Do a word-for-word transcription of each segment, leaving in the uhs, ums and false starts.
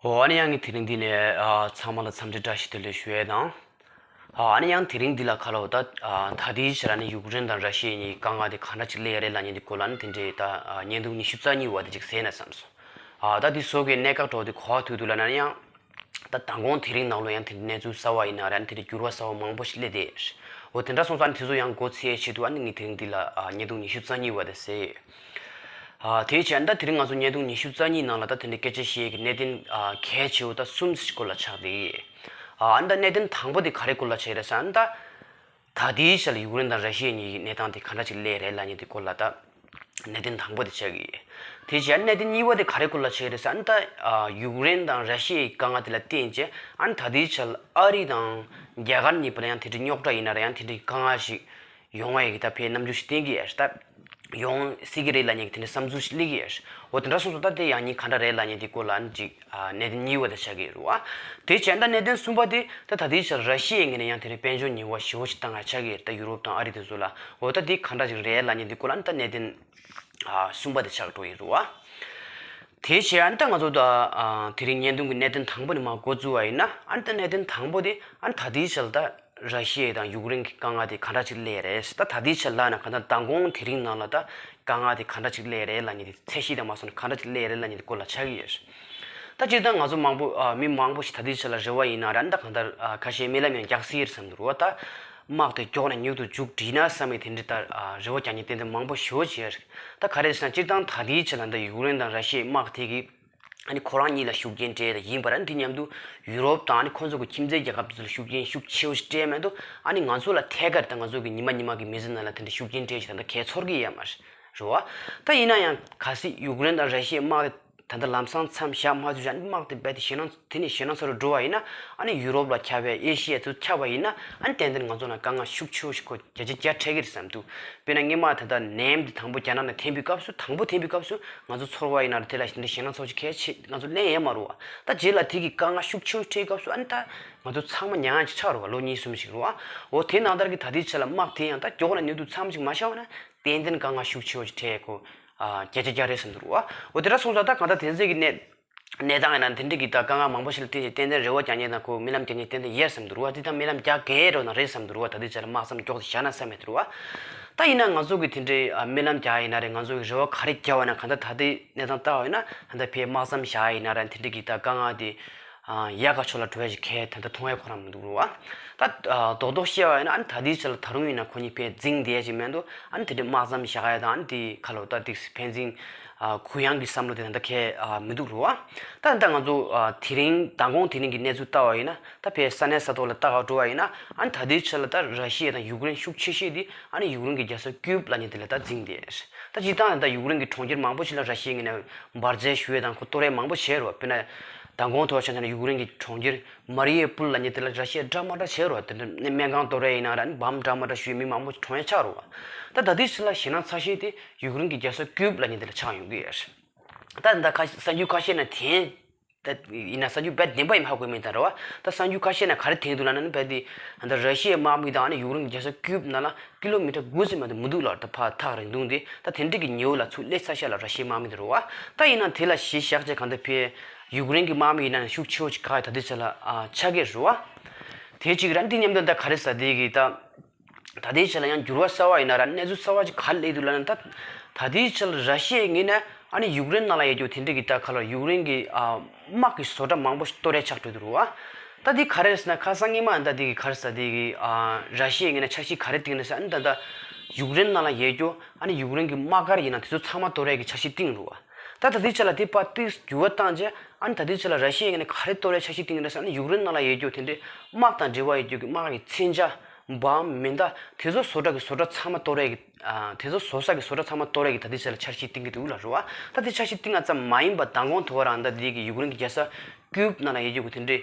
ཨོ། ཨ་ནི་ཡང་ངས་དེ་རིང་འདི་ནས་ཨ་ཚང་མ་ལ་འཚམས་འདྲི་བཀྲ་ཤིས་བདེ་ལེགས་ཞུ་ཡས་དང་། ཨ་ཨ་ནི་ཡང་དེ་རིང་འདི་ལ་ཁ་ལོ་ད་ཨ་ད་ལྟའི་ཆར་ཨ་ནི་ཡུཀ་རེན་དང་ར་ཤི་ཡ་གཉིས་དཀའ་ངལ་དེ་ག་འདྲ་ཅིག་སླེབས་ཡ་རེད་ལབ་མཁན་འདི་སྐོར་ལ་ཨ་ནི་དེ་འདྲའི་ད་ཨ་བརྙན་ཐུང་ཉི་ཤུ་རྩ་གཉིས་པ་དེ་ཅིག་གཟིགས་ན་བསམ་སོང་། ཨ་ད་འདི་བཟོ་མཁན་གནད་འགག་འདྲ་བོ་དེ་ག་པར་ཐུག་འདུག་ལབ་ན་ཡང་། ད་མདང་དགོང་དེ་རིང་ནང་ལོ་ཡང་དེ་འདྲའི་གནས་ཚུལ་གསར་པ་ཡིན་ན་ར་ཨ་ནི་དེ་འདྲའི་འགྱུར་བ་གསར་པ་མང་པོ་ཞིག་སླེབས་བསྡད་ཡོད། འོ་དེ་འདྲ་སོང་ཙང་ཨ་ནི་དེ་ཚོ་ཡང་མགོ་ཚོས་ཡས་ཆེད་དུ་ཨ་ནི་ངས་དེ་རིང་འདི་ལ་ཨ་བརྙན་ཐུང་ཉི་ཤུ་རྩ་གཉིས་པ་དེ་གཟིགས་ཡོད། ཨ་དེའི་ཕྱིར་ད་དེ་རིང་ང་ཚོ་བརྙན་ཐུང་ཉི་ཤུ་རྩ་གཉིས་ནང་ལ་ད་དེ་འདྲའི་སྐད་ཆ་བཤད་ཀྱི་གནད་དོན་ཨ་གལ་ཆེ་བོ་ད་གསུམ་ཞིག་སྐོར་ལ་ཆགས་བསྡད་ཡོད། ཨ་ཨ་ནི་ད་གནད་དོན་དང་པོ་དེ་ག་རེ་སྐོར་ལ་ཆགས་ཡོད་རེད་ཟེར་ན་ད། ད་ལྟའི་ཆར་ལ་ཡུཀ་རེན་དང་ར་ཤི་ཡ་གཉིས་ཀྱི་གནས་སྟངས་དེ་ག་འདྲ་ཅིག་སླེབས་རེད་ལབ་མཁན་དེ་སྐོར་ལ་ད་གནད་དོན་དང་པོ་དེ་ཆགས་ཀྱི་ཡོད། དེ་བྱས་གནད་དོན་གཉིས་པ་དེ་ག་རེ་སྐོར་ལ་ཆགས་ཀྱི་རེད་ཟེར་ན་ད་ཨ་ཡུཀ་རེན་དང་ར་ཤི་ཡའི་དཀའ་ངལ་དེ་ལ་བརྟེན་བྱས་ཨ་ནི་ད་ལྟའི་ཆར་ལ་ཨ་རི་དང་རྒྱ་གར་གཉིས་བར་ལ་ཡང་དེ་འདྲའི་རྙོག་དྲ་ཡིན་ན་ར་ཡང་དེ་འདྲའི་དཀའ་ངལ་ཞིག་ཡོང་བ་ཡི་གི་ད་ཕའི་རྣམ་འགྱུར་ཞིག་བསྟན་གྱི་ཡོད་ད། ཡོང་སྲིད་ཀྱི་རེད་ལབ་མཁན་གྱི་དེ་འདྲའི་བསམ་ཚུལ་ཞིག་སླེབས་ཀྱི་ཡོད། འོ་དེ་འདྲ་སོང་ཙང་ད་དེ་ཡང་སྙིང་ག་འདྲ་རེད་ལབ་མཁན་དེ་སྐོར་ལ་ཨ་ནི་ཅིག་ཨ་གནད་དོན་གཉིས་པ་དེ་ཆགས་ཀྱི་རེད་བ། དེ་བྱས་ད་གནད་དོན་གསུམ་པ་དེ་ད་ད་ལྟའི་ཆར་ར་ཤི་ཡའི་ངོས་ནས་ཡང་དེ་རིང་དཔལ་འབྱོར་ཉེས་པ་ཞེ་པོ་ཞིག་བཏང་ཡ་ཆགས་ཀྱི་རེད་ད་ཡུ་རོབ་དང་ཨ་རི་དེ་ཚོ་ལ། འོ་ད་དེ་ག་འདྲ་ཞིག་རེད་ལབ་མཁན་དེ་སྐོར་ལ་ཨ་ནི་ད་གནད་དོན་ཨ་གསུམ་པ་དེ་ཆགས་འགྲོ་ཡི་རེད་བ། དེ་བྱས་ཨ་ནི་ད་ང་ཚོ་ད་ཨ་དེ་རིང་བརྙན་ཐུང་གི་གནད་དོན་དང་པོ་ནས་མར་འགོ་བཙུགས་པ་ཡིན་ན་ཨ་ནི་ད་གནད་དོན་དང་པོ་དེ་ཨ་ནི་ད་ལྟའི་ཆར་ད། ར་ཤི་ཡ་དང་ཡུཀ་རེན་གྱི་དཀའ་ངལ་དེ་ག་འདྲ་ཅིག་སླེབས་རེད། ད་ད་ལྟའི་ཆར་ལབ་ན་གང་ལྟར་མདང་དགོང་དེ་རིང་ནང་ལ་ད་དཀའ་ངལ་དེ་ག་འདྲ་ཅིག་སླེབས་རེད་ལབ་མཁན་དེ་ཚད་གཞི་དང་མ་སོང་ན་ག་འདྲ་ཅིག་སླེབས་རེད་ལབ་མཁན་དེ་སྐོར་ལ་ཆགས་ཀྱི་ཡོད། ད་སྤྱིར་བཏང་ང་ཚོ་མང་པོ་ཨ་མི་མང་པོ་ཞིག་ད་ལྟའི་ཆར་ལ་རེ་བ་ཡིན་ན་ར་ད་གང་ལྟར་ཨ་ཁ་ཤས་རྨི་ལམ་ཡང་རྒྱག་སྲིད་ཀྱི་རེད་བསམ་འདུག་རེད་བ། ད་དམག་དེ་མགྱོགས་ནས་མྱུར་དུ་མཇུག་སྒྲིལ་ན་བསམ་པའི་དེ་འདྲའི་ད་ཨ་རེ་བ་རྒྱག་མཁན་ཏན་ཏན་མང་པོ་ཞེ་པོ་ཅིག་ཡོད་རེད། ད་ག་རེ་ཟེར་ན་སྤྱིར་བཏང་ད་ལྟའི་ཆར་ལ་ད་ཡུཀ་རེན་དང་ར་ཤི་ཡའི་དམག་དེ་གི་ཨ་ནི་ཁོ་རང་གཉིས་ལ་ཤུགས་རྐྱེན་སྤྲད་དེ་ཡིན་པ་ར་འདི་མཉམ་དུ་ཡུ་རོབ་དང་ཨ་ནི་ཁོ་ཚོ་གི་ཁྱིམ་མཚེས་རྒྱལ་ཁབ་ཚོ་ལ་ཤུགས་རྐྱེན་ཤུགས་ཆེ་བོ་ཞིག་སྤྲད་མེད་དོ། ཨ་ནི་ང་ཚོ་ལ་ཐད་ཀར་དང་ང་ཚོ་གི་ཉི་མ་ཉི་མ་གི་མི་ཚེ་ནང་ལ་དེ་འདྲ་ཤུགས་རྐྱེན་སྤྲད་ཞིག་ད་ལྟ་གས་ཚོར་གི་ཡོད་མ་རེད་བ། ད་ཡིན་ན་ཡང་གལ་སྲིད་ཡུཀ་རེན་དང་ར་ཤི་ཡའི་དམག་དེ་ད་ལྟ་ལམ་སང་མཚམས་བཞག་མ་ཐུབ་ཅིག་ཨ་ནི་དམག་དེ་རྦད་དེ་ཞེད་སྣང་དེ་ནས་ཞེད་སྣང་ཚ་རུ་འགྲོ་བ་ཡིན་ན་ཨ་ནི་ཡུ་རོབ་ལ་ཁྱབ་པའི་ཨེ་ཤི་ཡ་ཚོ་ཁྱབ་པ་ཡིན་ན་ཨ་ནི་ཏན་ཏན་ང་ཚོ་ལ་དཀའ་ངལ་ཤུགས་ཆེ་བོ་ཞིག་གོ་བརྒྱ་ཆ་བརྒྱ་འཕྲད་ཀྱི་རེད་བསམ་འདུག་དཔེར་ན་སྔོན་མ་ད་ལྟ་ནད་ཡམས་འདི་དང་པོ་རྒྱ་ནག་ནས་ཐོན་པའི་སྐབས་སུ་དང་པོ་ཐོན་པའི་སྐབས་སུ་ང་ཚོ་ཚོར་བ་ཡིན་ན་ར་དེ་ལ་དེ་འདྲ་ཞེད་སྣང་ཚ་བོ་ཞིག་གལ་ཆེ་ང་ཚོ་གླེང་ཡས་མ་རེད་བ། ད་རྗེས་ལ་དེ་གི་དཀའ་ངལ་ཤུགས་ཆེ་བོ་འཕྲད་སྐབས་སུ་ཨ་ནི་ད་ང་ཚོ་ཚང་མ་མྱ་ངན་ཅིག་ཆགས་རེད་བ་ལོ་གཉིས་གསུམ་ཞིག་རེད་བ། འོ་དེ་ནང་ལྟར་གྱི་ད་ལྟའི་ཆ་ལ་དམག་དེ་ཡང་ད་མགྱོགས་ན་མྱུར་དུ་མཚམས་ཅིག་མ་བཞག་པ་ན་ཏན་ཏན་དཀའ་ངལ་ཤུགས་ཆེ་བོ་ཞིག་འཕྲད་ཡས་ཁོ་ཨ་བརྒྱ་ཆ་བརྒྱ་རེད་བསམ་འདུག་རེད་བ། འོ་དེ་འདྲ་སོང་ཙང་ད་གང་ལྟར་དེ་ཚོ་གི་གནས་གནས་སྟངས་ཡིན་ན་དེ་འདྲ་གི་ད་དཀའ་ངལ་མང་པོ་ཞིག་ལ་བརྟེན་བྱས་ཏན་ཏན་རེ་བ་རྒྱག་མཁན་དང་ཁོ་རྨི་ལམ་རྒྱག་མཁན་ཏན་ཏན་ཡོད་བསམ་འདུག་རེད་བ། དེ་ད་རྨི་ལམ་རྒྱག་གི་རེད་ན་རེད་བསམ་འདུག་རེད་བ། ད་ལྟའི་ཆར་དམག་མཚམས་མགྱོགས་ཙམ་བཞག་ན་བསམ་ཡས་འདུག་རེད་བ། ད་ཡིན་ན་ང་ཚོ་གི་དེ་འདྲའི་ཨ་རྨི་ལམ་རྒྱག་ཡིན་ན་རེད་ང་ཚོ་གི་རེ་བ་ག་རེ་རྒྱག་པ་ཡིན་ན་གང་ལྟར་ད་ལྟའི་གནས་སྟངས་ལྟ་བ་ཡིན་ན་ད་ལྟ་ཕའི་དམག་མཚམས་བཞག་ཡིན་ན་ར་དེ་འདྲ་གི་ད་དཀའ་ངལ་དེ་ཨ་ཡག་ག་ཕྱོགས་ལ་འགྲོ་ཡ་ཞིག་གས་ད་ལྟ་མཐོང་ཡ་ཁོ་རང་མི་འདུག་རེད་བ། ད་ཨ་རྡོག་རྡོག་བཤད་པ་ཡིན་ན་ཨ་ནི་ད་ལྟའི་ཆ་ལ་ད་རུང་ཡིན་ན་ཁོ་གཉིས་ཕའི་འཛིང་བསྡད་ཡ་ཞིག་མེད་འདུག་ཨ་ནི་དེ་འདྲའི་དམག་མཚམས་བཞག་ཡ་དང་ཨ་ནི་དེ་ཁ་ལོ་ད་དེ་ཕན་ཚུན་ཨ་གུ་ཡངས་ཀྱི་བསམ་བློ་དེ་ད་ལྟ་གས་ཨ་མི་འདུག་རེད་བ། ད་ད་ང་ཚོ་ཨ་དེ་རིང་མདང་དགོང་དེ་རིང་གི་གནས་ཚུལ་ལྟ་བ་ཡིན་ན་ད་ཕའི་ས་གནས་ས་ཐོག་ལ་ལྟ་ག་འགྲོ་བ་ཡིན་ན་ཨ་ནི་ད་ལྟའི་ཆ་ལ་ད་ར་ཤི་ཡ་དང་ཡུཀ་རེན་ཤུགས་ཆེ་ཤོས་དེ་ཨ་ནི་ཡུཀ་རེན་གྱི་རྒྱལ་ས་ཀིབ་ལབ་མཁན་དེ་ལ་ད་འཛིང་བསྡད་ཡ་རེད། ད་སྤྱིར་བཏང་ད་ཡུཀ་རེན་གྱི་གྲོང་ཁྱེར་མང་པོ་ཞིག་ལ་ར་ཤི་ཡའི་ངོས་ནས་འབར་རྫས་གཞུ་ཡས་དང་ཁོ་གཏོར་ཡས་མང་པོ་བྱས་རེད་བ། དཔེར་ན་མདང་དགོང་ཐོག་ཆ་མཚོན་ན་ཡུཀ་རེན་གྱི་གྲོང་ཁྱེར་མ་རི་ཡུ་པུལ་ལབ་མཁན་དེ་ལ་ར་ཤི་ཡས་འདྲ་མ་འདྲ་བྱས་རེད་བ། དེ་འདྲ་ནས་སྨན་ཁང་གཏོར་ཡས་ཡིན་ན་ར་ནི་བམ་འདྲ་མ་འདྲ་གཞུས་མི་མང་པོ་གྲོངས་ཡས་ཆགས་རེད་བ། ད་ད་ལྟའི་ཆ་ལ་ཞེད་སྣང་ཚ་ཤོས་དེ་ཡུཀ་རེན་གྱི་རྒྱལ་ས་ཀིབ་ལབ་མཁན་དེ་ལ་ཆགས་ཡོང་གི་ཡོད་རེད། ད་ད་ཁ་གསར་འགྱུར་ཁ་ཤས་ནས་དེ་ད་ཡིན་ན་གསར་འགྱུར་རྦད་བདེན་པ་ཡིན་ཧ་གོ་མེད་ད་རེད་བ། ད་གསར་འགྱུར་ཁ་ཤས་ནས་ག་རེ་བསྟན་འདུག་ལབ་ན་ནི་རྦད་དེ་ད་ར་ཤི་ཡའི་དམག་མི་དང་ཨ་ནི་ཡུཀ་རེན་རྒྱལ་ས་ཀིབ་ནང་ལ་ཀི་ལོ་མི་ཊར་དགུ་ཙམ་མ་གཏོགས་མི་འདུག་ལབ། ད་ཕར་ཐག་རིང་ཐུང་དེ་ད་དེ་འདྲ་གི་ཉེ་བོ་ལ་ཚུར་སླེབས་ཚར་ཤག་ལབ་ར་ཤི་ཡའི་དམག་མི་དེ་རེད་བ། ད་ཡིན་ན་དེ་ལ་གཞི་བཞག་བྱས་གང་ལྟར་ཕའི་ཡུཀ་རེན་གྱི་དམག་མི་ཡིན་ན་ཤུགས་ཆེ་བོ་ཅིག་ཁག་ད་ལྟའི་ཆ་ལ་ཨ་ཆགས་ཀྱི་རེད་བ། དེ་གཅིག་ར་འདི་མཉམ་དུ་ད་ག་རེ་ཟེར་དེ་གི་ད། ད་ལྟའི་ཆ་ལ་ཡང་འགྱུར་བ་གསར་པ་ཡིན་ན་ར་གནས་ཚུལ་གསར་པ་ཅིག་ག་རེ་སླེབས་འདུག་ལབ་ན་ད། ད་ལྟའི་ཆ་ལ་ར་ཤི་ཡའི་ངོས་ནས་ཨ་ནི་ཡུཀ་རེན་ནང་ལ་ཡོད་རྒྱུ་དེ་འདྲ་གི་ད་ག་ལ་ཡུཀ་རེན་གི་ཨ་དམག་གི་བཟོ་གྲྭ་མང་པོ་ཞིག་གཏོར་ཡས་ཆགས་འགྲོ་འདུག་རེད་བ། ད་འདི་ག་རེ་རེད་ཟེར་ན་ཁ་སང་སྔོན་མ་ད་འདི་གི་ག་རེ་ཟེར་འདི་གི་ཨ་ར་ཤི་ཡའི་ངོས་ནས་འཆར་གཞི་ག་རེ་བཏིང་ནས་ཟེར་ཨ་ནི་ད་ད་ཡུཀ་རེན་ནང་ལ་ཡོད་རྒྱུ་ཨ་ནི་ཡུཀ་རེན་གི་དམག་སྒར་ཡིན་ན་དེ་ཚོ་ཚང་མ་གཏོར་ཡས་ཀྱི་འཆར་གཞི་བཏིང་འདུག་བ། ད་ད་ལྟའི་ཆ་ལ་དེ་ཕར་ཏིག་འགྱུར་བ་བཏང་རྗེས་ཨ་ནི་ད་ལྟའི་ཆ་ལ་ར་ཤི་ཡའི་ངོས་ནས་ག་རེ་གཏོར་ཡས་འཆར་གཞི་བཏིང་གི་རེད་ཟེར་ཨ་ནི་ཡུཀ་རེན་ནང་ལ་ཡོད་རྒྱུ་དེ་འདྲའི་དམག་དང་འབྲེལ་བ་ཡོད་རྒྱུ་གི་དམག་གི་མཚོན་ཆ་བམ་མེ་མདའ་དེ་ཚོ་བཟོ་གྲྭ་གི་བཟོ་གྲྭ་ཚང་མ་གཏོར་ཡས་ཀྱི་ཨ་དེ་ཚོ་བཟོ་ས་གི་བཟོ་གྲྭ་ཚང་མ་གཏོར་ཡས་ཀྱི་ད་ལྟའི་ཆ་ལ་འཆར་གཞི་བཏིང་གི་འདུག་ལབ་རེད་བ། ད་དེ་འཆར་གཞི་བཏིང་ཡ་ཙམ་མ་ཡིན་པ་མདང་དགོང་དོ་རང་ད་ལྟའི་གི་ཡུཀ་རེན་གྱི་རྒྱལ་ས་ཀིབ་ནང་ལ་ཡོད་རྒྱུ་གི་དེ་འདྲའི་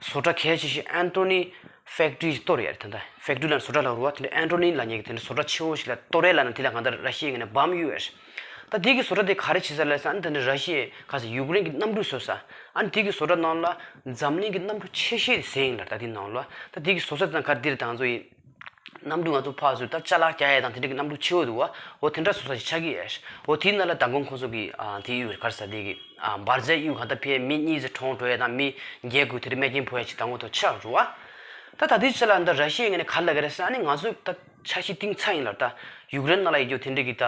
བཟོ་གྲྭ་གལ་ཆེ་ཤོས་ཨན་ཏོ་ནི་ཕེག་ཊི་རི་གཏོར་ཡ་རེད། ད་ལྟ་ཕེག་ཊི་རི་ལ་བཟོ་གྲྭ་ལབ་རེད་བ། དེ་འདྲ་ཨན་ཏོ་ནི་ལབ་མཁན་གྱི་དེ་འདྲ་བཟོ་གྲྭ་ཆེ་བོ་ཞིག་ལ་གཏོར་ཡས་ལབ་ན་དེ་ལ་གང་ལྟར་ར་ཤི་ཡའི་ངོས་ནས་བམ་གཡུགས་ཡོད་རེད། ད་དེ་གི་བཟོ་གྲྭ་དེ་ག་རེ་བྱེད་ས་ལབ་ས་ཨ་ནི་ད་འདི་ར་ཤི་ཡའི་ག་ས་ཡུཀ་རེན་གྱི་གནམ་གྲུ་བཟོ་ས་ཨ་ནི་དེ་གི་བཟོ་གྲྭ་ནང་ལ་འཛམ་གླིང་གི་གནམ་གྲུ་ཆེ་ཤོས་དེ་ཟེར་ཡིན་ལ་ད་དེ་ནང་ལ་ད་དེ་གི་བཟོ་ས་དེ་ད་ག་རེ་འདི་རེད་ད་ང་ཚོ་ཡི་ གནམ་གྲུ་ང་ཚོ་ཕར་ཚུར་ད་ཅ་ལག་རྒྱག་ཡས་དང་དེ་འདྲ་གི་གནམ་གྲུ་ཆེ་བོ་འདུག་བ། འོ་དེ་འདྲ་བཟོ་ས་ཞིག་ཆགས་ཀྱི་ཡོད། འོ་དེའི་ནང་ལ་མདང་དགོང་ཁོང་ཚོ་གི་ཨ་དེ་གཡུག་ག་རེ་ཟེར་དེ་གི་ཨ་འབར་རྫས་གཡུག་གང་ལྟར་ཕར་མི་གཉིས་ཙམ་གྲོངས་འགྲོ་ཡས་དང་མི་བརྒྱད་དགུ་དེ་འདྲ་རྨས་སྐྱོན་ཕོག་ཡས་ཅིག་མདང་དགོང་ཐོག་ཆགས་འགྲོ་བ། ད་ད་ལྟའི་ཆ་ལ་འདི་ར་ཤི་ཡའི་ངོས་ནས་ག་རེ་ལབ་ཀྱི་རེད་ཟེར་ན་ཨ་ནི་ང་ཚོས་ད་འཆར་གཞི་བཏིང་ཚར་ཡིན་ལབ། ད་ཡུཀ་རེན་ནང་ལ་ཡོད་རྒྱུ་དེ་འདྲ་གི་ད་